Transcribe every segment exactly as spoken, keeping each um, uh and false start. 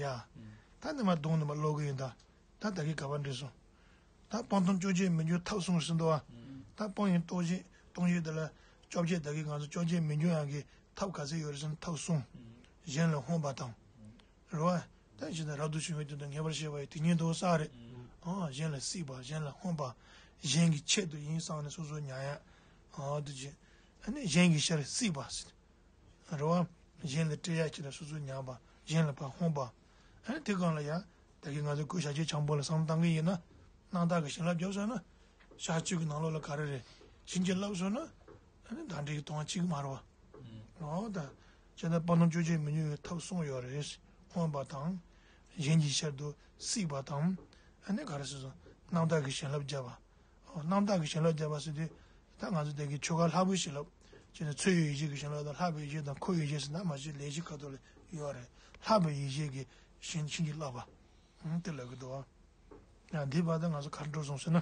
ཡ། ད་ནི་མ་གདོང་ནི་མ་ཀློག་གི་ཡིན་ད། ད་ད་གི་ག་པར་འདྲི་སོང་། ད་སྤང་ཐང་བཅོ་བརྒྱད་མི་འགྱུར་ཐབས་གསུམ་ཟིན་འདུག་བ། ད་སྤང་ཡིན་སྟོང་བཞི་སྟོང་བཞི་དེ་ལ་བཅོ་བརྒྱད་ད་གི་ང་ཚོ་བཅོ་བརྒྱད་མི་འགྱུར་ཡག་གི་ཐབས་ག་ཚད་ཡོད་རེད་ཟེར་ན་ཐབས་གསུམ། གཞན་ལ་ཧོན་པ་དང་། རེད་བ། ད་ཅི་ད་རབ་ཏུ་བྱུང་བའི་དོན་དུ་ངེས་པར་ཤེས་པ་ཡི་དེ་ཉིད་དུ་བསགས་རེད། ཨང་གཞན་ལ་སྲེད་པ་གཞན་ལ་ཧོན་པ། གཞན་གྱི་ཆེད་དུ་ཡིན་བསམ་ནས་སོ་སོ་ཉར་ཡ། ཨང་དུ་ཅི། ཨ་ནི་གཞན་གྱི་ཕྱིར་སྲེད་པ་ཟེར། རེད་བ། གཞན་ལ་སྤྲད་ཡ་ཁྱེད་ལ་སོ་སོ་ཉར་བ། གཞན་ལ་ཕར་ཧོན་པ། ཨ་ནི་དེ་གང་ལ་ཡ། ད་གིན་ང་ཚོ་སྐུ་ཞབས་ཀྱི་འཆམ་པོ་ལ་བསམ་བཏང་གི་ཡིན་ན། སྣང་དག་གི་བྱིན་རླབས་བརྒྱབ་སོང་ན། ཞག་གཅིག་གི་ནང་ལོགས་ལ་ག་རེ་རེད། བྱིན་གྱིས་བརླབས་སོང་ན། ཨ་ནི་བདག་འདྲའི་གི་སྟོང་བ་གཅིག་མ་རེད་བ། འོ་ད། ཅེ་ན་སྤང་ཐང་བཅོ་བརྒྱད་མི་ཉུང་བའི་ཐབས་གསུམ་ཡོད་རེད། ཧོན་པ་དང་། གཞན་གྱི་ཕྱིར་དུ་སྲེད་པ་དང་། ཨ་ནི་ག་རེ་ཟེར་སོང་། སྣང་དག་གི་བྱིན་རླབས་བརྒྱབ་པ། རྣམ་དག་གི་བྱིན་རླབས་བརྒྱབ་པ་ཟེར་དུས། ད་ང་ཚོ་དེ་གི་ཆོ་ག་ལྷ་བུའི་བྱིན་རླབས། ཅེས་ནས་ཚུལ་ཡོད་ཡེ་ཤེས་ཀྱི་བྱིན་རླབས་དང་ལྷ་བུའི་ཡེ་ཤེས་དང་ཁུ་ཡེ་ཤེས་ཟེར་ན་མ་གཞི་ལས་གཞི་ཁ་ཐོག་ལ་ཡོད་རེད། ལྷ་བུའི་ཡེ་ཤེས་ཀྱི་བྱིན་བྱིན་གྱིས་བརླབས་པ། ཨང་དེ་ལབ་ཀྱི་འདུག་ཨ། ཡང་འདི་བར་དུ་ང་ཚོ་ག་རེ་འགྲོ་སོང་ཟེར་ན།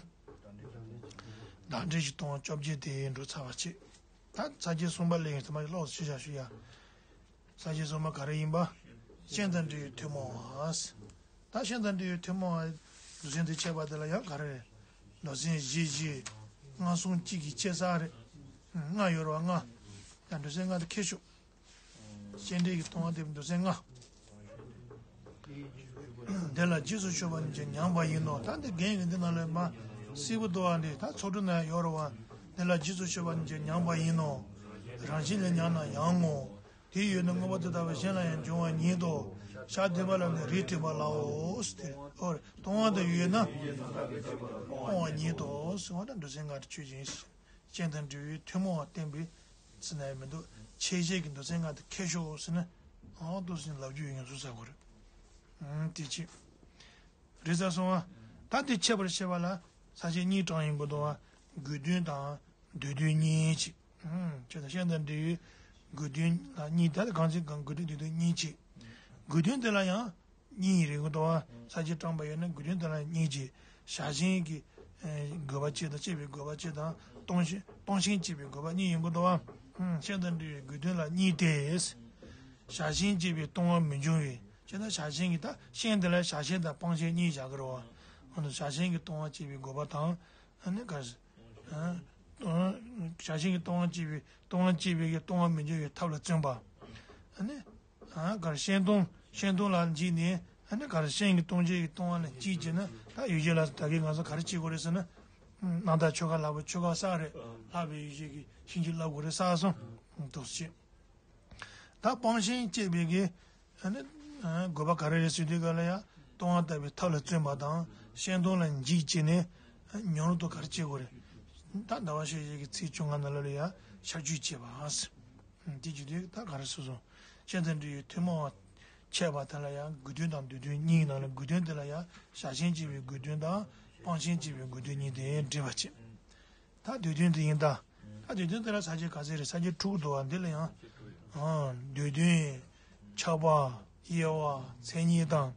བདག་འདྲའི་གི་སྟོང་བ་བཅོ་བརྒྱད་དེ་འགྲོ་ཚར་བ་བྱེད། ད་ས་བཅད་གསུམ་པ་ལས་ཐ་མ་ལོགས་སུ་ཕྱེ་བཞག་ཞུ་ཡ། ས་བཅད་གསུམ་པ་ག་རེ་ཡིན་པ། ཤིང་དང་འབྲས་བུའི་ཐུན་མོང་བ། ད་ཤིང་དང་འབྲས་བུའི་ཐུན་མོང་བ། མདོ་ཚན་དེ་འཆད་པ་དེ་ལ་ཡང་ག་རེ་རེད། མདོ་ཚན་བཞི་བཞི། ལྔ་གསུམ་གཅིག་གིས་ཕྱེ་ས་རེད། ལྔ་ཡོད་རེད་བ་ལྔ། ཡང་མདོ་ཚན་ལྔ་དེ་ཁྱེར་ཤོག་ཤིང་འབྲས་ཀྱི་སྟོང་བ་དེ་མདོ་ཚན་ལྔ། དེ་ལ་རྗེས་སུ་ཆུད་པ་ཉིད་ཀྱང་མྱང་བ་ཡིན་ནོ། ད་འདི་རྒན་གྱི་འདི་ནང་ལ་མ་སྲིད་པ་དོ་བ་འདི་ད་ཚོགས་དྲུག་ན་ཡང་ཡོད་རེད་བ། དེ་ལ་རྗེས་སུ་ཆུད་པ་ཉིད་ཀྱང་མྱང་བ་ཡིན་ནོ། རང་བཞིན་ལས་མྱང་ན་ཡང་ངོ་། དེ་ཡོད་ན་མངོན་པར་དེ་ལྟ་བུ་གཞན་ལ་ཡང་འབྱུང་བ་ཉིད་དོ། ཞག་བདུན་པ་ལ་ནི་རིགས་མཐུན་པ་ལའོ། སྟེ་ཨོ་རེད། སྟོང་བ་དེ་ཡོད་ན་སྤོང་བ་ཉིད་དོ། སོང་བ་ད་མདོ་ཚན་ལྔ་དེ་ཆོས་ཅན། ཤིང་དང་འབྲས་བུའི་ཐུན་མོང་བ་བསྟན་པའི་ཚེ་ན་ཡང་མི་འདུག་ཆེ་བཞེད་ཀྱི་མདོ་ཚན་ལྔ་དེ་ཁྱེར་ཤོག་ཟེར་ན། ཨང་ཏོ་ཟིན་ལབ་རྒྱུ་ཡོད་ངེས་སུ་ཟ་དགོས་རེད། ཨང་དེ་ཅི། རེད་ས་སོང་བ། ད་དེ་འཆད་པར་བྱེད་པ་ལ་ས་བཅད་གཉིས་དྲངས་ཡིན་དགོས་དོ་བ། དགོས་དོན་དང་། འདོད་དོན་གཉིས་ཅིག་ཨང་། ཅེས་དང་ཤིང་དང་འབྲས་བུའི་དགོས་དོན་ལ་གཉིས། ད་གང་ཅིག་གང་དགོས་དོན་འདོད་དོན་གཉིས་ཅིག་དགོས་དོན་དེ་ལ་ཡང་གཉིས་རེད་དགོས་དོ་བ། ས་བཅད་དྲངས་པ་ཡོད་ན་དགོས་དོན་དེ་ལ་གཉིས་ཅིག་བྱ་བྱེད་ཀྱི་དགོས་པ་གཅིག་དང་བྱེད་པའི་དགོས་པ་གཅིག་དང་སྟོང་ཤིང་སྟོང་ཤིང་བྱེད་པའི་དགོས་པ་གཉིས་ཡིན་དགོས་དོ་བ། ཤིང་དང་འབྲས་བུའི་དགོས་དོན་ལ་གཉིས་ཏེ། བྱ་བྱེད་བྱེད་པའི་སྟོང་བ་མི་འབྱུང་བས། ཅེས་ན་བྱ་བྱེད་ཀྱི་ད་ཤིང་དེ་ལ་བྱ་བྱེད་དང་སྤང་བྱེད་གཉིས་བཞག་གི་རེད་བ། ཨ་ནི་བྱ་བྱེད་ཀྱི་སྟོང་བ་བྱེད་པའི་དགོས་པ་དང་། ཨ་ནི་ག་རེ། ཨ། བྱ་བྱེད་ཀྱི་སྟོང་བ་བྱེད་པའི་སྟོང་བ་བྱེད་པའི་གི་སྟོང་བ་མི་འབྱུང་བའི་ཐབས་ལ་བརྩོན་པ། ཨ་ནི། ཨ་ག་རེ་ཤིང་སྟོང་ཤིང་སྟོང་ལ་འཇིགས་ནས་ཨ་ནི་ག་རེ་ཤིང་གི་སྟོང་བྱེད་ཀྱི་སྟོང་བ་ལ་འཇིགས་བྱས་ན་ད་ཡུལ་ཅན་ལ་ད་གིན་ང་ཚོ་ག་རེ་བྱེད་དགོས་རེད་ཟེར་ན། རྣམ་དག་ཆོ་ག་ལྷ་བུ་ཆོ་ག་བསགས་རེད། ལྷ་བུའི་ཡེ་ཤེས་ཀྱི་བྱིན་གྱིས་བརླབ་དགོས་རེད་བསགས་སོང་། འདུག་སེ་བྱེད། ད་སྤང་ཤིང་བཅས་པའི་གི། ཨ་ནི། དགོས་པ་ག་རེ་རེད་ཟེར་དུས་ག་ལ་ཡ། སྟོང་བ་ལྟ་བུའི་ཐབས་ལ་བརྩོན་པ་དང་ཤིང་སྟོང་ལ་འཇིགས་བྱས་ནས། ཉོན་མོངས་དང་ག་རེ་བྱེད་དགོས་རེད། ད་ཟླ་བ་ཤེས་བྱའི་གི་ཚིག་བཅོ་ལྔ་ནང་ལ་ལ་ཡ་ཤར་སྐྱོད་བྱེད་པ། དེ་བྱེད་དུས་ད་ག་རེ་ཟེར་སོང་། ཤིང་དང་འབྲས་བུའི་ཐུན་མོང་བ་འཆད་པ་དེ་ལ་ཡང་དགོས་དོན་དང་འདོད་དོན་གཉིས་ནང་ལ་དགོས་དོན་དེ་ལ་ཡང་བྱ་བྱེད་བྱེད་པའི་དགོས་དོན་དང་སྤང་བྱེད་བྱེད་པའི་དགོས་དོན་གཉིས་དེ་འདྲེས་པ་བྱེད། ད་འདོད་དོན་དེ་ཡིན་ད། ད་འདོད་དོན་དེ་ལ་ས་བཅད་ག་ཚད་རེད། ས་བཅད་དྲུག་འདུག་བ། འདི་ལ་ཡང་། འདོད་དོན། ཁྱབ་པ། དབྱེ་བ། མཚན་ཉིད་དང་།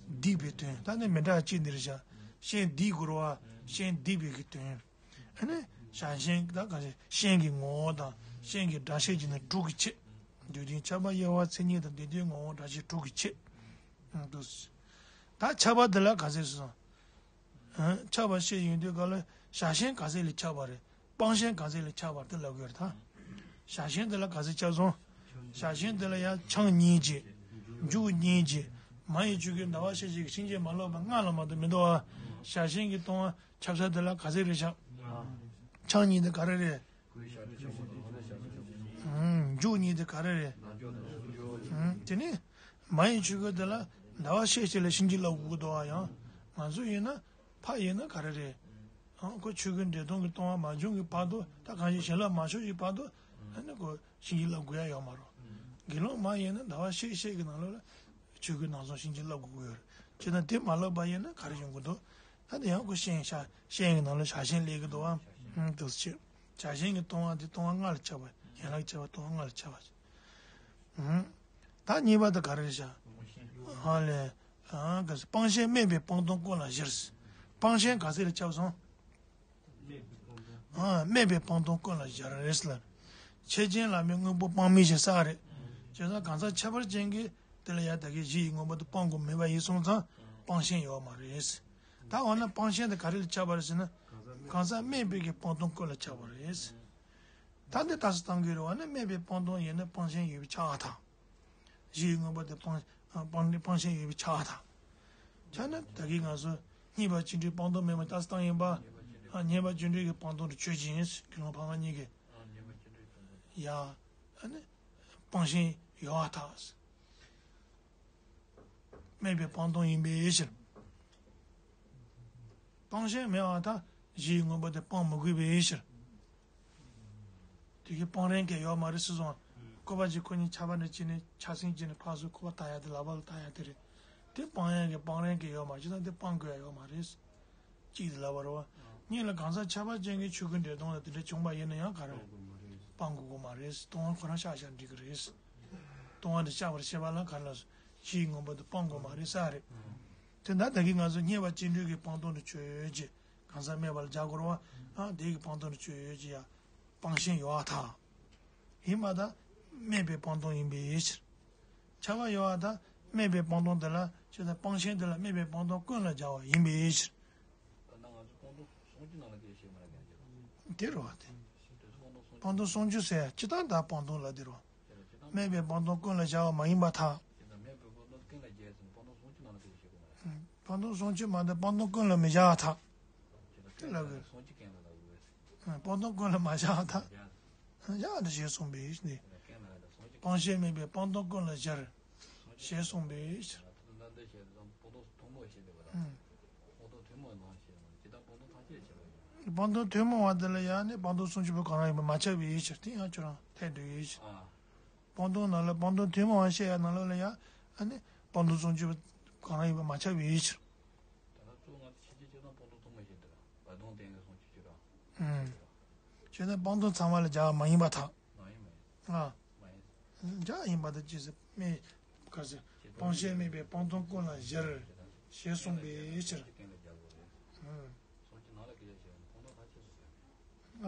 སྡིག་པའི་དོན། ད་ནི་མི་འདྲ་གཅིག་འདིར་བཞག་ཤིང་སྡིག་དགོས་རེད་བ། ཤིང་སྡིག་པའི་གི་དོན། ཨ་ནི། བྱ་ཤིང་ད་ག་ཚད་ཤིང་གི་ངོ་བོ་དང་ཤིང་གི་སྒྲ་བཤད་ཀྱི་ནི་དྲུག་གི་ཕྱེ། འདོད་དོན་ཁྱབ་པ་དབྱེ་བ་མཚན་ཉིད་དང་འདོད་དོན་ངོ་བོ་སྒྲ་བཤད་དྲུག་གི་ཕྱེ། ད་ཁྱབ་པ་འདི་ལ་ག་ཚད་སོང་། ཁྱབ་པ་བཤད་ཡོང་དུས་ག་ལ་བྱ་ཤིང་ག་ཚད་ལ་ཁྱབ་པ་རེད། སྤང་ཤིང་ག་ཚད་ལ་ཁྱབ་པ་རེད་དེ་ལབ་དགོས་རེད་ད། བྱ་ཤིང་དེ་ལ་ག་ཚད་ཁྱབ་སོང་། བྱ་ཤིང་དེ་ལ་ཡང་འཆང་གཉིས་བྱེད། འཇུག་གཉིས་བྱེད། མ་ཡི་ཆོས་སྐུའི་ཟླ་བ་ཤེས་བྱའི་ཤིང་རྗེས་མ་ལོག་པ་ལྔ་ལ་མ་གཏོགས་མི་འདུག་བ། བྱ་ཤིང་གི་སྟོང་བ་ཁྱབ་ས་དེ་ལ་ག་ཚད་རེད་བཞག་འཆང་གཉིས་དེ་ག་རེ་རེད། འཇུག་གཉིས་དེ་ག་རེ་རེད། དེ་ནི། མ་ཡི་ཆོས་སྐུ་དེ་ལ་ཟླ་བ་ཤེས་བྱ་ལ་བྱིན་གྱིས་བརླབ་དགོས་འདུག་བ། ཡང་ང་ཚོ་ཡིན་ན་ཕ་ཡིན་ན་ག་རེ་རེད། ཨང་ཁོ་ཆོས་སྐུ་འདྲེན་སྟོང་གི་སྟོང་བ་མ་བྱུང་གི་བར་དུ་ད་གང་ཞིག་བྱིན་རླབས་མ་ཤོར་གྱི་བར་དུ་ཨ་ནི་ཁོ་བྱིན་གྱིས་བརླབ་དགོས་ཡ་ཡོད་མ་རེད། དགེ་སློང་མ་ཡིན་ན་ཟླ་བ་ཤེས་བྱའི་གི་ནང་ལོགས་ལ་ཆོས་སྐུ་ནང་སོང་བྱིན་གྱིས་བརླབ་དགོས་ཀྱི་ཡོད་རེད། ཅེ་ན་དེ་མ་བརླབས་པ་ཡིན་ན་ག་རེ་ཡོང་གི་འདུག་ད་དེ་ཡང་ཁོ་ཤིང་བྱ་ཤིང་གི་ནང་ལ་བྱ་ཤིང་སླེབས་ཀྱི་འདུག་བ། ཨང་དུ་ཕྱིར་བྱ་ཤིང་གི་སྟོང་བ་དེ་སྟོང་བ་ལྔ་ལ་ཁྱབ་པ་ཡན་ལག་ཁྱབ་པ་སྟོང་བ་ལྔ་ལ་ཁྱབ་པ། ད་གཉིས་པ་དེ་ག་རེ་རེད་ཤག་ཧ་ལས། སྤང་ཤིང་སྨད་པའི་སྤང་ཐང་ཀུན་ལ་བཞིར། སྤང་ཤིང་ག་ཚད་ལ་ཁྱབ་སོང་། སྨད་པའི་སྤང་ཐང་ཀུན་ལ་བཞིར་རེད་ལ། ཕྱེད་ཅན་ལ་མི་དངོས་པོ་སྤང་མིན་ཞེས་བསགས་རེད། བྱས་ཙང་གང་ཟག་ཁྱད་པར་ཅན་གྱི་ དེ་ལ་ཡང་ད་གིན་གཞི་ཡི་དངོས་པོ་དེ་སྤང་དགོས་མེད་པ་ཡིན་སོང་ཙང་སྤང་ཤེས་ཡོད་མ་རེད། ད་འོ་ན་སྤང་ཤེས་དེ་ག་རེ་ལ་ཆགས་པ་རེད་ཟེར་ན། གང་ཟག་སྨྲས་པའི་གི་སྤང་ལྟུང་ཀུན་ལ་ཆགས་པ་རེད། ད་འདི་ལྟ་སུ་བཏང་གི་རེད་བ་ན། སྨྲས་པའི་སྤང་ལྟུང་ཡིན་ན་སྤང་ཤེས་ཡོད་པའི་ཆགས་པ་དང་། གཞི་ཡི་དངོས་པོ་དེ་སྤང་སྤང་སྤང་ཤེས་ཡོད་པའི་ཆགས་པ་དང་། ཆ་ན་ད་གིན་ང་ཚོ་རྙེད་པ་ཅི་འདྲའི་སྤང་ལྟུང་མེད་པ་ལྟ་སུ་བཏང་ཡིན་པ། རྙེད་པ་ཅི་འདྲའི་གི་སྤང་ལྟུང་དུ་ཆོས་ཅན། དགེ་སློང་ཕ་མ་གཉིས་ཀྱི་ཡ། ཨ་ནི་སྤང་ཤེས་ཡོད་པ་དང་། སྨྲས་པའི་སྤང་ལྟུང་ཡིན་པའི་ཕྱིར། སྤང་ཤེས་མེད་པར་ཐལ། གཞི་ཡི་དངོས་པོ་དེ་སྤང་མི་དགོས་པའི་ཕྱིར། དེ་གི་སྤང་རན་གྱི་ཡོད་མ་རེད་ཟེར་སོང་། སྐུར་པ་གཅིག་ཁོ་གཉིས་ཆར་པ་འདྲ་བྱས་ནས་ཆར་ཟིམ་བྱས་ནས་ཕར་ཚུར་སྐུར་པ་བཏང་ཡ་དེ་ལག་པ་ལ་བཏང་ཡ་དེ་རེད། དེ་སྤང་ཡ་གི་སྤང་རན་གྱི་ཡོད་མ་རེད། ཅི་ལྟར་དེ་སྤང་དགོས་ཡ་ཡོད་མ་རེད། གཅིག་དེ་ལབ་པ་རེད་བ། གཉིས་ལ་གང་ཟག་ཁྱབ་པ་ཅན་གྱི་ཆོས་ཀུན་འབྲས་སྟོང་ལ་དེ་འདྲ་བྱུང་བ་ཡིན་ན་ཡང་ག་རེ། སྤང་དགོས་ཀྱི་མ་རེད། ལྟུང་བ་ཁོ་རང་བཤགས་བཞག་འགྲིག་གི་རེད། ལྟུང་བ་དེ་བཤགས་པར་བྱེད་པ་ལ་ག་རེ་ལབ་སོང་། གཞི་ཡི་དངོས་པོ་དེ་སྤང་དགོས་མ་རེད་ས་རེད། དེ་འདྲ་ད་གིན་ང་ཚོ་རྙེད་པ་ཅི་འདྲའི་གི་སྤང་ལྟུང་དུ་ཆོས་ཅན། གང་ཟག་སྨྲས་པ་ལ་སྦྱར་དགོས་རེད་བ། ཨ་དེ་གི་སྤང་ལྟུང་དུ་ཆོས་ཅན་ཡ། སྤང་ཤེས་ཡོད་པར་ཐལ། ཡིན་པར་ཐལ། སྨྲས་པའི་སྤང་ལྟུང་ཡིན་པའི་ཕྱིར། ཁྱབ་པ་ཡོད་པར་ཐལ། སྨྲས་པའི་སྤང་ལྟུང་དེ་ལ་ཆོས་དང་སྤང་ཤེས་དེ་ལ་སྨྲས་པའི་སྤང་ལྟུང་ཀུན་ལ་སྦྱར་བ་ཡིན་པའི་ཕྱིར། ད་ནང་ང་ཚོ་སྤང་ལྟུང་སུམ་ཅུ་ནང་ལ་དེ་བཤད་མ་རེད་ཀྱང་། དེ་རེད་བ་དེ། སྤང་ལྟུང་སུམ་ཅུ་ཟེར་ཡ་སྤྱིར་བཏང་དག་སྤང་ལྟུང་ལ་དེ་རེད་བ། སྨྲས་པའི་སྤང་ལྟུང་ཀུན་ལ་སྦྱར་བ་མ་ཡིན་པར་ཐལ། སྤང་ལྟུང་སུམ་ཅུ་མ་གཏོགས་སྤང་ལྟུང་ཀུན་ལ་མི་སྦྱར་བར་ཐལ། དེ་ལབ་དགོས། སྤང་ལྟུང་ཀུན་ལ་མ་སྦྱར་བར་ཐལ། སྦྱར་ཏེ་ཞེས་གསུངས་པའི་ཕྱིར། སྤང་ཤེས་སྨྲས་པའི་སྤང་ལྟུང་ཀུན་ལ་སྦྱར། ཞེས་གསུངས་པའི་ཕྱིར། སྤང་ལྟུང་ཐུན་མོང་བ་དེ་ལ་ཡང་ནི་སྤང་ལྟུང་སུམ་ཅུ་པོ་གང་རུང་ཡིན་པ་མ་ཁྱབ་པའི་ཕྱིར། དེ་ཡང་ཁྱོད་རང་ཐལ་འདོད་ཡོད་ཕྱིར། སྤང་ལྟུང་ནང་ལ་སྤང་ལྟུང་ཐུན་མོང་བ་བཤད་ཡ་ནང་ལོགས་ལ་ཡང་ཨ་ནི་སྤང་ལྟུང་སུམ་ཅུ་པོ་གང་རུང་ཡིན་པ་མ་ཁྱབ་པའི་ཕྱིར། ད་ལྟ་གཙོ་བོ་ང་ཚོ་ཤེས་བྱེད་སྤྱིར་བཏང་སྤང་ལྟུང་ཐུན་མོང་བཤད་འདུག་ར། བར་དོ་ལྡན་གྱི་སུམ་ཅུ་ཅིག་ར། ཨུམ། བྱས་ན་སྤང་ལྟུང་ཚང་མ་ལ་སྦྱར་བ་མ་ཡིན་པར་ཐལ། མ་ཡིན་མ་ཡིན། ཨ། མ་ཡིན། སྦྱར་ཡིན་པར་ཐལ། ཅི་ཟེར་སྨྲས། ག་ཟེར། སྤང་ཤེས་སྨྲས་པའི་སྤང་ལྟུང་ཀུན་ལ་སྦྱར། ཞེས་གསུངས་པའི་ཕྱིར། ཨུམ། ཨ།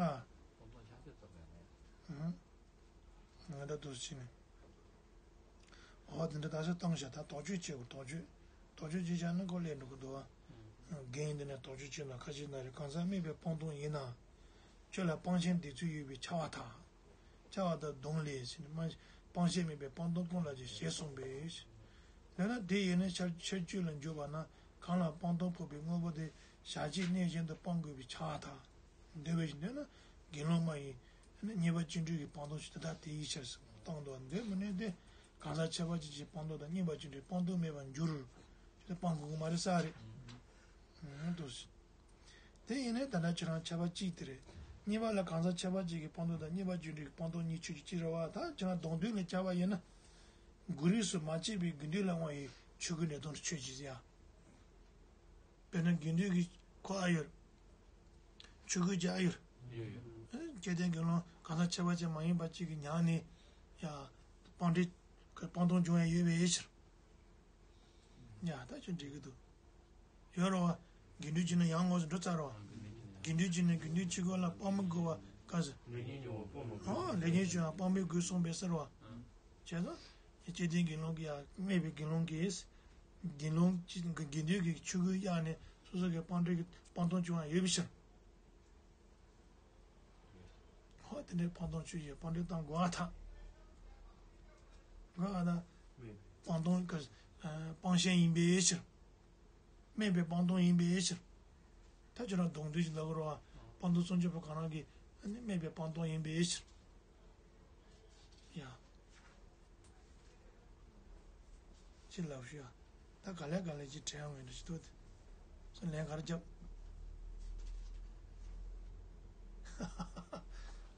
ང་ད་དུ་ཕྱིན་ནས། འོ་དེ་འདྲ་ད་ཆ་བཏང་བཞག་ད་དོགས་གཅོད་བྱེད་དགོས། དོགས་གཅོད། དོགས་གཅོད་བྱེད་བཞག་ན་ཁོ་ལས་འགྲོ་གི་འདུག་བ། རྒན་འདི་ནས་དོགས་གཅོད་བྱེད་ན་ཁ་ཅིག་ན་རེ། གང་ཟག་སྨྲས་པའི་སྤང་ལྟུང་ཡིན་ན། ཁྱོད་ལ་སྤང་ཤེས་འདོད་ཚུལ་ཡོད་པའི་ཁྱབ་པར་ཐལ། ཁྱབ་པར་ཐལ། གདོང་ལས་ཟེར་ནས་སྤང་ཤེས་སྨྲས་པའི་སྤང་ལྟུང་ཀུན་ལ་སྦྱར་ཞེས་གསུངས་པས། འདོད་ན་དེ་ཡིན་ན་ཁྱབ་ཁྱབ་བྱེད་ལ་འཇུག་པ་ན། གང་ལ་སྤང་ལྟུང་ཕོག་པའི་དངོས་པོ་དེ་བཞག་བྱའི་གནས་གཞན་དུ་སྤང་དགོས་པའི་ཁྱབ་པར་ཐལ། འདོད་པའི་གཞི་འདོད་ན་དགེ་སློང་མ་ཡིན། རྙེད་པ་ཅི་འདྲའི་གི་སྤང་ལྟུང་ཞིག་དེ་དག་དེ་ཡི་ཕྱིར་བཏང་འདུག་འདོད་མི་ནུས་ཏེ། གང་ཟག་ཁྱད་པར་ཅན་གྱི་སྤང་ལྟུང་དང་རྙེད་པ་ཅི་འདྲའི་སྤང་ལྟུང་མེད་པར་འགྱུར། ཞེས་སྤང་དགོས་ཀྱི་མ་རེད་ས་རེད། འདུག་དེ་ཡིན་ནའི་ད་ལྟ་ཁྱེད་རང་ཁྱད་པར་གཅིག་དེ་རེད། རྙེད་པ་ལ་གང་ཟག་ཁྱད་པར་ཅན་གྱི་སྤང་ལྟུང་དང་རྙེད་པ་ཅི་འདྲའི་སྤང་ལྟུང་གཉིས་ཆོས་ཅན་གཅིག་རེད་བ། ད་ཁྱེད་རང་གདོང་འདོད་ལ་བྱ་བ་ཡིན་ན། དགོས་རིགས་སུ་མ་སྐྱེས་པའི་དགེ་འདུན་ལ་དབང་བའི་ཆོས་ཀུན་ནས་དོན་དུ་ཆོས་ཅན་ཟེར་ཡ། དཔེར་ན་དགེ་འདུན་གྱི་ཁོ་ཨ་ཡོད། ཆོས་གོས་ཀྱི་ཨ་ཡོད། ཡོད་ཡོད། སྐལ་ལྡན་དགེ་སློང་གང་ཟག་ཁྱད་པར་ཅན་མ་ཡིན་པ་གཅིག་གིས་མྱངས་ནས་ཡ། སྤང་འདྲེ། སྤང་ལྟུང་འབྱུང་ཡ་ཡོད་པའི་ཕྱིར། ཡ་ད་ཁྱོད་འགྲིག་གི་འདུག་ཡོད་རེད་བ། དགེ་འདུན་གྱི་ནི་ཡང་ངོས་སུ་འགྲོ་ཚར་རེད་བ། དགེ་འདུན་གྱི་ནི་དགེ་འདུན་གཅིག་པོ་ལ་སྤང་མི་དགོས་པ་ག་ཟེར། ཨོ་ལས་ངན་བྱུང་ཡང་སྤང་མི་དགོས་གསུངས་པའི་ཕྱིར་བ། བྱས་ཙང་། སྐལ་ལྡན་དགེ་སློང་གིས་ཡང་སྨྲས་པའི་དགེ་སློང་གིས། དགེ་སློང་གི་དགེ་འདུན་གྱི་ཆོས་གོས་གཡར་ནས་སོ་སོ་གི་སྤང་འདྲེ་གི་སྤང་ལྟུང་བྱུང་བ་ཡོད་པའི་ཕྱིར། ཧོ་དེ་འདྲའི་སྤང་ལྟུང་ཆོས་ཀྱི་སྤང་འདྲེ་བཏང་དགོས་པར་ཐལ། དགོས་པར་ཐལ། སྤང་ལྟུང་གི་སྤང་ཤེས་ཡིན་པའི་ཕྱིར། སྨྲས་པའི་སྤང་ལྟུང་ཡིན་པའི་ཕྱིར། ད་ཁྱོད་རང་གདོང་འདོད་ཀྱི་ལབ་དགོས་རེད་བ། སྤང་ལྟུང་སུམ་ཅུ་པོ་གང་རུང་གིས་ཨ་ནི་སྨྲས་པའི་སྤང་ལྟུང་ཡིན་པའི་ཕྱིར། ཡ། ཅི་ལབ་ཞུ་ཡ། ད་ག་ལེ་ག་ལེ་ཅི་དྲན་ཡོང་ངེས་འདྲ་ཅི་འདུག་དེ། སོ་ལན་ག་རེ་རྒྱབ།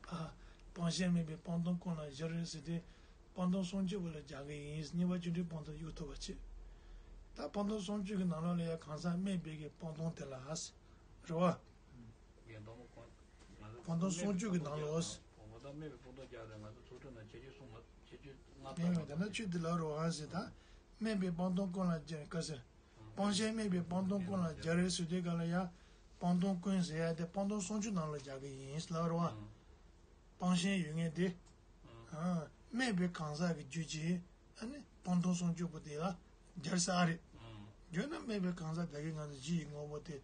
ཨ། སྤང་ཤེས་སྨྲས་པའི་སྤང་ལྟུང་ཀུན་ལ་སྦྱར་ཟེར་ཏེ། སྤང་ལྟུང་སུམ་ཅུ་པོ་ལ་སྦྱར་གི་ཡིན། རྙེད་པ་ཅི་འདྲའི་སྤང་ལྟུང་གཡུག་ཐུབ་པ་བྱེད། ད་སྤང་ལྟུང་སུམ་ཅུ་གི་ནང་ལོགས་ལ་ཡ་གང་ཟག་སྨྲས་པའི་གི་སྤང་ལྟུང་དེ་ལ་ཟེར། རེད་བ། སྤང་ལྟུང་སུམ་ཅུ་གི་ནང་ལོགས། ཡིན་མོད་ད་ནི་ཆོས་འདི་ལ་རོ་ཨང་ཟེར་ད། སྨྲས་པའི་སྤང་ལྟུང་ཀུན་ལ་སྦྱར་ག་ཟེར། སྤང་ཤེས་སྨྲས་པའི་སྤང་ལྟུང་ཀུན་ལ་སྦྱར་ཟེར་དུས་ག་ལ་ཡ། སྤང་ལྟུང་ཀུན་ཟེར་ཡ་དེ་སྤང་ལྟུང་སུམ་ཅུ་ནང་ལ་སྦྱར་གི་ཡིན་ལབ་རོ་ཨང་། སྤང་ཤེས་ཡོད་ངེས་དེ། སྨྲས་པའི་གང་ཟག་གི་རྒྱུད་ཀྱི། ཨ་ནི། སྤང་ལྟུང་སྲུང་སྐྱོབ་པོ་དེ་ལ་སྦྱར་ས་རེད། ཨང་། བརྗོད་ན་སྨད་པའི་གང་ཟག་བདག་གི་ངང་ཚུལ་གཞི་ཡི་དངོས་པོ་དེ་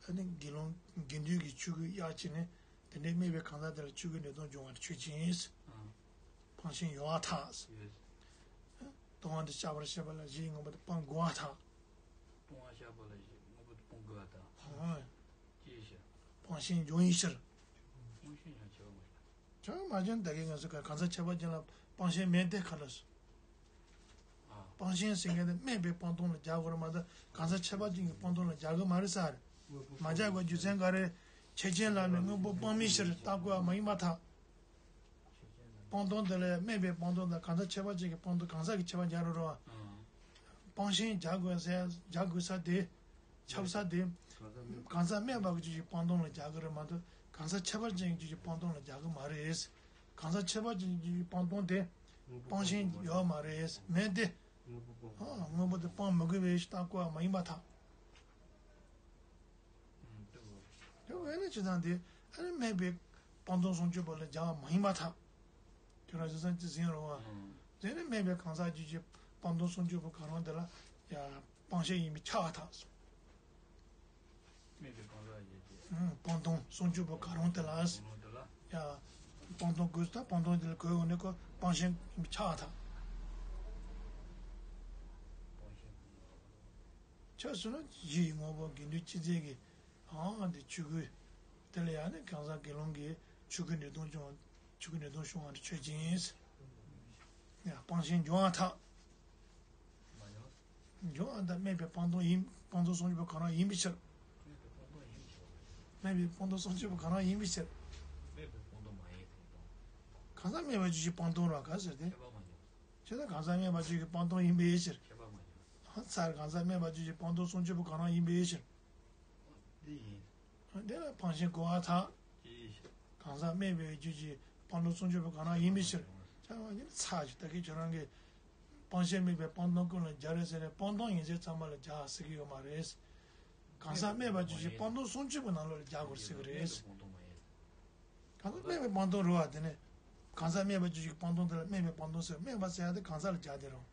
ཨ་ནི་དགེ་སློང་དགེ་འདུན་གྱི་ཆོས་གོས་གཡར་བྱས་ནས་དེ་འདྲའི་སྨད་པའི་གང་ཟག་དེ་ལ་ཆོས་གོས་ནི་སྟོང་སྦྱོང་བར་ཆོས་ཅན། ཨང་། སྤང་ཞིང་ཡོང་བར་ཐལ། ཡོད། ལྟུང་བ་འདི་བཤགས་པར་བྱེད་པ་ལ་གཞི་ཡི་དངོས་པོ་དེ་སྤང་དགོས་པར་ཐལ། ལྟུང་བ་བཤགས་པ་ལ་གཞི་དངོས་པོ་དེ་སྤང་དགོས་པར་ཐལ། ཨང་། ཅེས་བཤད། སྤང་ཞིང་སྦྱོང་བའི་ཕྱིར། སྤང་ཞིང་ཡང་བྱེད་པ་མ་བྱེད། ཅང་མ་བྱུང་། བདག་གི་ངང་ཚུལ་ག་གང་ཟག་ཁྱད་པར་ཅན་ལ་སྤང་ཞིང་མེད་དེ་ག་ལ་སོ། ཨ། སྤང་ཞིང་ཟེར་མཁན་དེ་སྨད་པའི་སྤང་ལྟུང་ལ་སྦྱར་དགོས་རེད་མ་གཏོགས་གང་ཟག་ཁྱད་པར་ཅན་གྱི་སྤང་ལྟུང་ལ་སྦྱར་གི་མ་རེད་ཟེར། མ་སྦྱར་དགོས་རྒྱུ་མཚན་ག་རེ། ཁྱད་ཅན་ལ་ནི་དངོས་པོ་སྤང་མིའི་ཕྱིར་རྟག་གོ་བ་མ་ཡིན་པར་ཐལ། སྤང་ལྟུང་དེ་ལ་སྨད་པའི་སྤང་ལྟུང་དང་གང་ཟག་ཁྱད་པར་ཅན་གྱི་སྤང་ལྟུང་གང་ཟག་གི་ཁྱད་པར་སྦྱར་རོགས་རོགས། ཨ། སྤང་ཞིང་སྦྱར་དགོས་ས་སྦྱར་དགོས་ས་དེ། ཆགས་ས་དེ། གང་ཟག་སྨད་པ་གི་རྒྱུ་ཞིག་སྤང་ལྟུང་ལ་སྦྱར་གི་རེད་མ་གཏོགས་གང་ཟག་ཁྱད་པར་ཅན་གྱི་རྒྱུ་ཞིག་སྤང་ལྟུང་ལ་སྦྱར་གི་མ་རེད། གང་ཟག་ཁྱད་པར་ཅན་གྱི་རྒྱུ་ཞིག་སྤང་ལྟུང་དེ། སྤང་ཞིང་ཡོད་མ་རེད་མེད་དེ། ཨ། དངོས་པོ་དེ་སྤང་མི་དགོས་པའི་རྟགས་གོ་བ་མ་ཡིན་པར་ཐལ། དེ་བས་ན་ཅི་ཙང་དེ་ཨ་ནི་སྨད་པའི་སྤང་ལྟུང་སྲུང་སྐྱོབ་པ་ལ་སྦྱར་བ་མ་ཡིན་པར་ཐལ། ཁྱོད་རང་ཅི་ཙང་ཅི་ཟིན་རུང་བ། དེ་ནི་སྨད་པའི་གང་ཟག་རྒྱུ་ཞིག་སྤང་ལྟུང་སྲུང་སྐྱོབ་པ་གང་རུང་དེ་ལ་ཡང་། སྤང་བྱ་ཡིན་པས་ཁྱབ་པར་ཐལ་གསུངས། སྨད་པའི་གང་ཟག་ཡོད་ཅེས། ཨང་། སྤང་ལྟུང་སྲུང་སྐྱོབ་པ་གང་རུང་དེ་ལ། གང་རུང་དེ་ལ། ཡ། སྤང་ལྟུང་དགོས་ད་སྤང་ལྟུང་དེ་ལ་གོས་འོང་ནས་ཁོ་སྤང་བྱ་ཡིན་པས་ཁྱབ་པར་ཐལ། སྤང་བྱ་ཡིན་པས་ཁྱབ་པར་ཐལ། ཁྱབ་སོང་ན་གཞི་ཡི་དངོས་པོ་དགེ་འདུན་སྤྱི་མཚན་གྱི་ཨང་དེ་ཆོས་གོས། དེ་ལ་ཡང་ནི་གང་ཟག་དགེ་སློང་གིས་ཆོས་གོས་ནི་སྟོང་སྦྱོང་ཆོས་གོས་ནི་སྟོང་སྦྱོང་བར་ཆོས་ཅན། ཡ། སྤང་ཞིང་སྦྱོང་བར་ཐལ། མ་ཡོང་། སྦྱོང་བ་དང་སྨད་པའི་སྤང་ལྟུང་ཡིན། སྤང་ལྟུང་སྲུང་སྐྱོབ་པ་གང་རུང་ཡིན་པའི་ཕྱིར། སྨད་པའི་སྤང་ལྟུང་ཡིན་པའི་ཕྱིར། སྨད་པའི་སྤང་ལྟུང་སྲུང་སྐྱོབ་པ་གང་རུང་ཡིན་པའི་ཕྱིར། སྨད་པའི་སྤང་ལྟུང་མ་ཡིན་ཟེར་དང་། གང་ཟག་སྨད་པ་རྒྱུ་ཞིག་སྤང་ལྟུང་ར་ག་ཟེར་ཏེ། ཁྱད་པར་མ་ཡིན། བྱས་ན་གང་ཟག་སྨད་པ་རྒྱུ་ཞིག་སྤང་ལྟུང་ཡིན་པའི་ཕྱིར། ཁྱད་པར་མ་ཡིན། ཨ། ཚར་གང་ཟག་སྨད་པ་རྒྱུ་ཞིག་སྤང་ལྟུང་སྲུང་སྐྱོབ་པ་གང་རུང་ཡིན་པའི་ཕྱིར། འདི་ཡིན། དེ་ལ་སྤང་ཞིང་གོ་བར་ཐལ། ཅེས། གང་ཟག་སྨད་པའི་རྒྱུ་ཞིག་སྤང་ལྟུང་སྲུང་སྐྱོབ་པ་གང་རུང་ཡིན་པའི་ཕྱིར། ཆ་བ་ཉིད་ཚར་ཞིག་ད་གིན་ཁྱོད་རང་གིས། སྤང་བྱ་སྨད་པའི་སྤང་ལྟུང་ཀུན་ལ་སྦྱར་རེད་ཟེར་ནས་སྤང་ལྟུང་ཡིན་ཚད་ཚང་མ་ལ་སྦྱར་ཟེར་གྱི་ཡོད་མ་རེད། གང་ཟག་སྨད་པ་རྒྱུ་ཞིག་སྤང་ལྟུང་སྲུང་སྐྱོབ་པའི་ནང་ལོགས་ལ་སྦྱར་དགོས་ཟེར་གྱི་རེད། གང་ཟག་སྨད་པའི་སྤང་ལྟུང་རེད་བ། དེ་ནས་གང་ཟག་སྨད་པ་རྒྱུ་ཞིག་སྤང་ལྟུང་དེ་ལ་སྨད་པའི་སྤང་ལྟུང་ཟེར། སྨད་པ་ཟེར་ཡ་དེ་གང་ཟག་ལ་སྦྱར་དེ་རེད།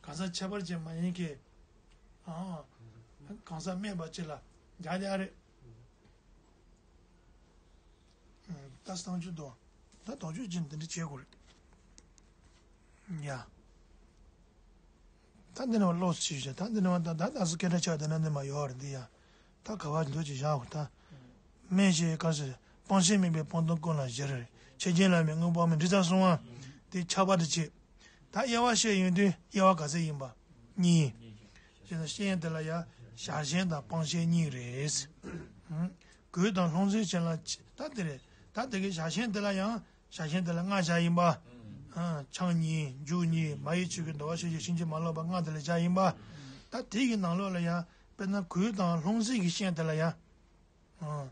གང་ཟག་ཁྱད་པར་ཅན་མ་ཡིན་གྱི། ཨང་། གང་ཟག་སྨད་པ་ཅིག་ལ་སྦྱར་དེ་ཨ་རེད། ད་སྟངས་ཆུ་དོ། ད་དོགས་གཅོད་ཅན་འདི་འདྲ་བྱེད་དགོས་རེད། ཡ། ད་འདི་ནས་བ་ལོགས་སུ་ཕྱིན་བྱས་ད་འདི་ནས་བ་ད་ད་ད་སུ་སྐད་གྲགས་ཆགས་དེ་ན་འདི་མ་ཡོད་རེད་འདི་ཡ། ད་ག་བ་འདོད་ཅིག་བཞག་དགོས་ད། སྨད་ཞེས་ག་ཟེར། སྤང་བྱ་སྨད་པའི་སྤང་ལྟུང་ཀུན་ལ་སྦྱར། ཁྱད་ཅན་ལ་སྨད་དངོས་པོ་སྨད་འདི་ཙམ་གསུང་བ། དེ་ཁྱབ་པ་དེ་བྱེད། ད་དབྱེ་བ་བཤད་ཡོང་དུས་དབྱེ་བ་ག་ཚད་ཡིན་པ། གཉིས། ཞེས་ན་ཤེས་དེ་ལ་ཡང་བྱ་བྱེད་དང་སྤང་བྱེད་གཉིས་རེད། གོས་དང་ལྷུང་བཟེད་ཅན་ལ་ད་དེ་རེད། ད་དེ་གའི་བྱ་བྱེད་དེ་ལ་ཡང་བྱ་བྱེད་དེ་ལ་ལྔ་བཞག་ཡིན་པ། ཆང་གཉིས་རྒྱུ་གཉིས་མ་ཡི་ཆོས་ཀྱི་འདུལ་བ་ཤེས་བྱེད་ཕྱིན་ཅི་མ་ལོག་པ་ལྔ་དེ་ལ་བཞག་ཡིན་པ། ད་དེ་གི་ནང་ལོགས་ལ་ཡང་དཔེར་ན་གོས་དང་ལྷུང་བཟེད་ཀྱི་ཤེས་དེ་ལ་ཡང་། ཨང་།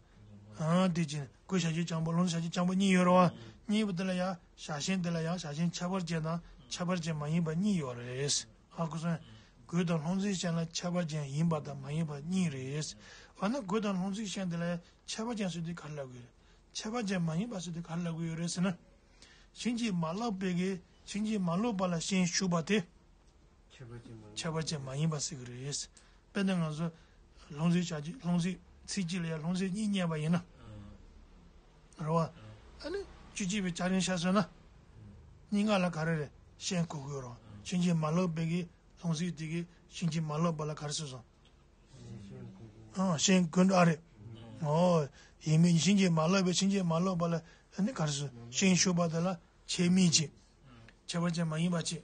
ཨང་། དེ་བཞིན་གོས་བྱ་བྱེད་རྐྱང་པོ་ལྷུང་བཟེད་བྱ་བྱེད་རྐྱང་པོ་གཉིས་ཡོད་རེད་བ། གཉིས་པོ་དེ་ལ་ཡང་བྱ་བྱེད་དེ་ལ་ཡང་བྱ་བྱེད་ཁྱད་པར་ཅན་དང་ཁྱད་པར་ཅན་མ་ཡིན་པ་གཉིས་ཡོད་རེད། ཧ་གོ་སོང་། གོས་དང་ལྷུང་བཟེད་ཤེས་ལ་ཁྱད་པར་ཅན་ཡིན་པ་དང་མ་ཡིན་པ་གཉིས་རེད། འོ་ན་གོས་དང་ལྷུང་བཟེད་ཤེས་དེ་ལ་ཡང་ཁྱད་པར་ཅན་ཟེར་དུས་ག་རེ་ལབ་དགོས་རེད། ཁྱད་པར་ཅན་མ་ཡིན་པ་ཟེར་དུས་ག་རེ་ལབ་དགོས་ཡོད་རེད་ཟེར་ན། ཕྱིན་ཅི་མ་ལོག་པའི་གི་ཕྱིན་ཅི་མ་ལོག་པ་ལ་ཤེས་ཞུགས་པ་དེ། ཁྱད་པར་ཅན་མ་ཡིན་པ་ཟེར་གི་རེད། དཔེར་ན་ང་ཚོ་ལྷུང་བཟེད་བྱ་བྱེད་ལྷུང་བཟེད་ཚིག་གཅིག་ལ་ཡང་ལྷུང་བཟེད་གཉིས་རྙེད་པ་ཡིན་ན། རེད་བ། ཨ་ནི་བཅུ་གཅིག་པའི་སྐྱ་རེངས་ཤར་སོང་ན། གཉིས་སྔ་ལ་ག་རེ་རེད། ཤེས་དགོས་ཀྱི་ཡོད་རེད་བ། ཕྱིན་ཅི་མ་ལོག་པའི་གི་ལྷུང་བཟེད་དེ་གི་ཕྱིན་ཅི་མ་ལོག་པ་ལ་ག་རེ་ཟེར་སོང་། ཨ། ཤེས་དགོས་འགྲོ་ཨ་རེད། ཨོ། ཡིན་མིན་ཕྱིན་ཅི་མ་ལོག་པའི་ཕྱིན་ཅི་མ་ལོག་པ་ལ་ཨ་ནི་ག་རེ་ཟེར། ཤེས་ཞུགས་པ་དེ་ལ་ཁྱད་མེད་ཅིག་ཁྱད་པར་ཅན་མ་ཡིན་པ་ཅིག་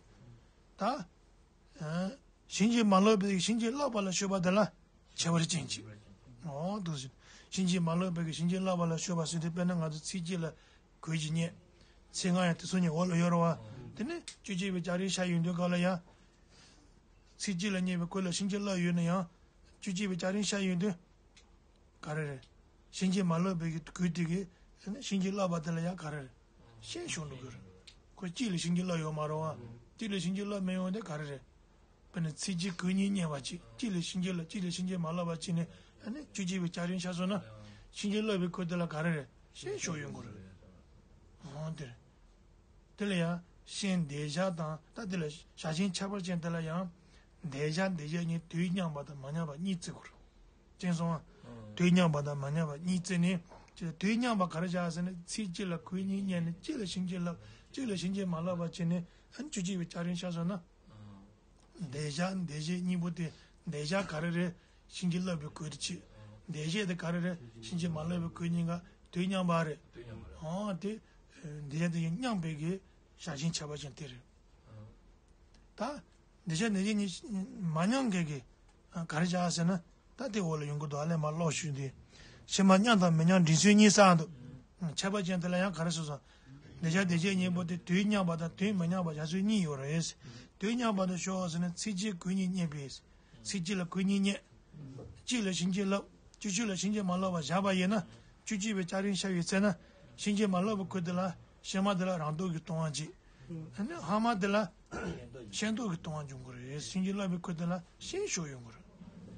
ད། ཕྱིན་ཅི་མ་ལོག་པའི་ཕྱིན་ཅི་ལོག་པ་ལ་ཞུགས་པ་དེ་ལ་ཁྱད་པར་ཅན་གཅིག་ཨོ་འདུག་ཟེར། ཕྱིན་ཅི་མ་ལོག་པའི་ཕྱིན་ཅི་ལོག་པ་ལ་ཞུགས་པ་ཟེར་དུས་དཔེར་ན་ང་ཚོ་ཚིག་གཅིག་ལ་གོས་གཅིག་རྙེད། ཚིག་ལྔ་ཡང་དེ་ཚོ་གཉིས་འོག་ལ་ཡོད་རེད་བ། དེ་ནི་བཅུ་གཅིག་པའི་སྐྱ་རེངས་ཤར་ཡོང་དུས་སྐབས་ལ་ཡང་། ཚིག་གཅིག་ལ་རྙེད་པའི་གོས་ལ་ཕྱིན་ཅི་ལོག་ཡོད་ན་ཡང་། བཅུ་གཅིག་པའི་སྐྱ་རེངས་ཤར་ཡོང་དུས། ག་རེ་རེད། ཕྱིན་ཅི་མ་ལོག་པའི་གི་གོས་དེ་གི་ཕྱིན་ཅི་ལོག་པ་དེ་ལ་ཡང་ག་རེ་རེད། ཤེས་ཞུགས་འགྲོ་གི་རེད། ཁོ་གཅིག་ལ་ཕྱིན་ཅི་ལོག་ཡོད་མ་རེད་བ། གཅིག་ལ་ཕྱིན་ཅི་ལོག་མེད་ཡོང་དེ་ག་རེ་རེད། དཔེར་ན་ཚིག་གཅིག་གོས་གཉིས་རྙེད་པ་གཅིག་གཅིག་ལ་ཕྱིན་ཅི་ལོག་གཅིག་ལ་ཕྱིན་ཅི་མ་ལོག་པ་གཅིག་ནས་ཨ་ནི་བཅུ་གཅིག་པའི་སྐྱ་རེངས་ཤར་སོང་ན། ཕྱིན་ཅི་ལོག་པའི་གོས་དེ་ལ་ག་རེ་རེད། ཤེས་ཞུགས་ཡོང་གི་རེད། འོ་དེ་རེད། དེ་ལ་ཡང་ ཤན་འདས་བྱ་དང་ད་དེ་ལ་བྱ་བྱིའུ་ཁྱད་པར་ཅན་དེ་ལ་ཡང་འདས་བྱ་འདས་བྱེད་གཉིས་དུས་མཉམ་པ་དང་མ་མཉམ་པ་གཉིས་བརྩི་དགོས་རེད། མཁྱེན་སོང་ང་། དུས་མཉམ་པ་དང་མ་མཉམ་པ་གཉིས་བརྩིས་ནས། དུས་མཉམ་པ་ག་རེ་བྱ་ཟེར་ན་ཚིག་གཅིག་ལ་གོས་གཉིས་རྙེད་ནས་གཅིག་ལ་བྱིན་གྱིས་བརླབས་གཅིག་ལ་བྱིན་གྱིས་མ་བརླབས་པ་བྱས་ནས་ཨ་ནི་བཅུ་གཅིག་པའི་ལྕགས་རིང་ཤར་སོང་ན། འདས་བྱ་འདས་བྱེད་གཉིས་པོ་དེ་འདས་བྱ་ག་རེ་རེད། བྱིན་གྱིས་བརླབས་པའི་གོས་དེ་གཅིག་འདས་བྱེད་དེ་ག་རེ་རེད། བྱིན་གྱིས་མ་བརླབས་པའི་གོས་གཉིས་ཀ་དུས་མཉམ་པ་རེད། ཨང་དེ། འདས་བྱ་འདས་བྱེད་མཉམ་པའི་གི་བྱ་བྱིའུ་ཁྱད་པར་ཅན་དེ་རེད། ད། འདས་བྱ་འདས་བྱེད་གཉིས་མ་མཉམ་གི་གི་ག་རེ་བྱ་ཟེར་ན། ད་དེ་འོག་ལ་ཡོང་གི་འདུག་ཨ་ལས་མ་ཀློག་ཞུས་ཏེ། ཕྱི་མ་མཉམ་དང་མི་མཉམ་འབྲིང་ཚུལ་གཉིས་བསགས་འདུག་ཁྱད་པར་ཅན་དེ་ལ་ཡང་ག་རེ་ཟེར་སོང་། འདས་བྱ་འདས་བྱེད་གཉིས་པོ་དེ་དུས་མཉམ་པ་དང་དུས་མི་མཉམ་པ་བྱ་ཚུལ་གཉིས་ཡོད་རེད། དུས་མཉམ་པ་དེ་ཤོག་ཟེར་ན་ཚིག་གཅིག་གོས་གཉིས་རྙེད་པས། ཚིག་གཅིག་ལ་གོས་གཉིས་རྙེད། གཅིག་ལ་བྱིན་གྱིས་བརླབས། བཅུ་གཅིག་ལ་བྱིན་གྱིས་མ་བརླབས་པ་བཞག་པ་ཡིན་ན། བཅུ་གཅིག་པའི་ལྕགས་རིང་ཤར་བའི་ཚེ་ན། བྱིན་གྱིས་མ་བརླབས་པའི་གོས་དེ་ལ་ཕྱི་མ་དེ་ལ་རང་སྟོབས་ཀྱིས་སྟོང་པ་གཅིག་ཨ་ནི་སྔ་མ་དེ་ལ་ཤན་སྟོབས་ཀྱིས་སྟོང་པ་འབྱུང་གི་རེད། བྱིན་གྱིས་བརླབས་པའི་གོས་དེ་ལ་ཤན་ཤོར་ཡོང་གི་རེད།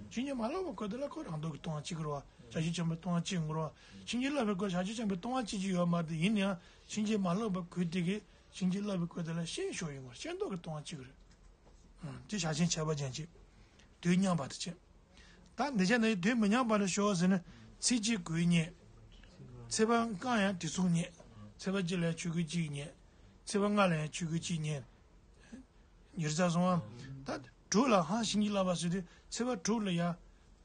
བྱིན་གྱིས་མ་བརླབས་པའི་གོས་དེ་ལ་ཁོ་རང་སྟོབས་ཀྱིས་སྟོང་པ་གཅིག་གི་རེད་བ། བྱ་བྱེད་ཆེན་པོས་སྟོང་པ་གཅིག་ཡོང་གི་རེད་བ། བྱིན་གྱིས་བརླབས་པའི་གོས་བྱ་བྱེད་ཆེན་པོས་སྟོང་པ་གཅིག་གཅིག་ཡོད་མ་རེད། དེ་ཡིན་ན་ཡང་བྱིན་གྱིས་མ་བརླབས་པའི་གོས་དེ་གིས་བྱིན་གྱིས་བརླབས་པའི་གོས་དེ་ལ་ཤན་ཤོར་ཡོང་གི་རེད། ཤན་སྟོབས་ཀྱིས་སྟོང་པ་གཅིག་གི་རེད། དེ་བྱ་བྱེད་ཁྱད་པར་ཅན་གཅིག་དུས་མཉམ་པ་དེ་བྱེད། ད་འདི་བྱས་ན་དུས་མི་མཉམ་པ་ལ་ཤོག་ཟེར་ན་ཚེས་གཅིག་གོས་རྙེད། ཚེས་པ་ལྔ་ཡང་དེ་མཚུངས་རྙེད། ཚེས་པ་གཅིག་ལ་ཡང་ཆོས་གོས་གཅིག་རྙེད། ཚེས་པ་ལྔ་ལ་ཡང་ཆོས་གོས་གཅིག་རྙེད། ཉེར་ཚ་སོང་ཨ། ད་དྲུག་ལ་ཧང་བྱིན་གྱིས་བརླབས་པ་ཟེར་དུས་ཚེས་པ་དྲུག་ལ་ཡང་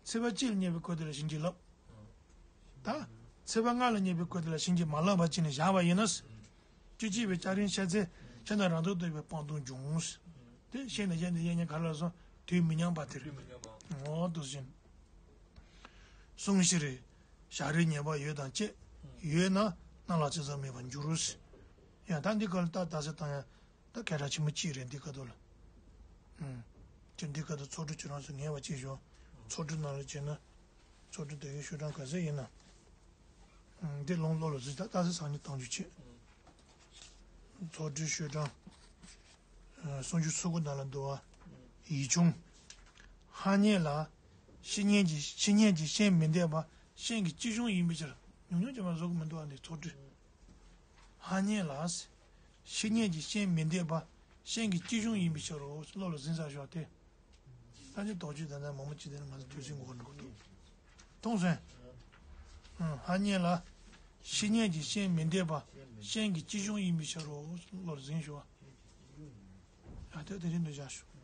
ཚེས་པ་གཅིག་ལ་རྙེད་པའི་གོས་དེ་ལ་བྱིན་གྱིས་བརླབས། ད་ཚེས་པ་ལྔ་ལ་རྙེད་པའི་གོས་དེ་ལ་བྱིན་གྱིས་མ་བརླབས་པ་བྱས་ནས་བཞག་པ་ཡིན་ན། བཅུ་གཅིག་པའི་ལྕགས་རིང་ཤར་ཚེ་ཕྱི་ནང་རང་སྟོབས་ལྡན་པའི་སྤང་ལྟུང་འབྱུང་། དེ་ཤན་འདས་བྱ་འདས་བྱེད་གཉིས་ག་ལ་སོང་དུས་མི་མཉམ་པ་དེ་རེད། འོ་འདུག་ཟིན། གསུང་ཤིར། བྱ་རིགས་ངེས་པར་ཡོད་དང་བཅས། ཡོད་ན་སྣང་ལ་ཚེ་ས་མེད་པར་འགྱུར་རོ། ཡང་ད་འདི་ག་ལ་ད་ད་ཟེར་བཏང་ཡང་ད་སྐད་གྲགས་ཆེན་པོ་གཅིག་རེད་འདི་ག་དུ་ལ། ཨུམ། ཅི་འདི་ག་དུ་ཚོགས་དྲུག་ཁྱེད་རང་ཚོ་ངེས་པ་གཅིག་ཞོག་ཚོགས་དྲུག་ནང་ལ་བྱས་ན། ཚོགས་དྲུག་དེ་གའི་ཤོག་གྲངས་ག་ཚོད་ཡིན་ན། ཨུམ། འདི་ལོང་བློ་ལ་གཟིགས་ད་ལྟ་ས་སང་ཉིན་བཏང་རྒྱུ་བྱེད། ཚོགས་དྲུག་ཤོག་གྲངས། ཨ། སུམ་ཅུ་སོ་དགུ་ནང་ལ་འདུག་བ། ཡིག་ཆུང་། ཧ་ཉེ་ལ། ཤི་ཉེན་གྱི་ཤི་ཉེན་གྱི་ཤན་མི་འདེད་པ་ཤན་གྱི་སྤྱི་གཞུང་ཡིན་པའི་ཕྱིར། ཉུང་ཉུང་ཅན་མ་བཟོ་གི་མི་འདུག་བ་འདི་ཚོགས་དྲུག་ཧ་ཉེ་ལ། ཤི་ཉེན་གྱི་ཤན་མི་འདེད་པ་ཤན་གྱི་སྤྱི་གཞུང་ཡིན་པའི་ཕྱིར་རོ། བློ་ལ་ཟིན་ས་ཞོག་སྟེ། ད་ནི་དོགས་གཅོད་དང་ནི་མང་མོ་ཅི་དེ་ནི་ང་ཚོ་དུས་ཚོད་འགོར་འགྲོ་གི་འདུག་མཐོང་སོང་། ཧ་ཉེ་ལ། ཤི་ཉེན་གྱི་ཤན་མི་འདེད་པ་ཤན་གྱི་སྤྱི་གཞུང་ཡིན་པའི་ཕྱིར་རོ། བློ་ལ་ཟིན་ཞོག་ཡ་དེ་དེ་རིང་འདི་བཞག་ཞོག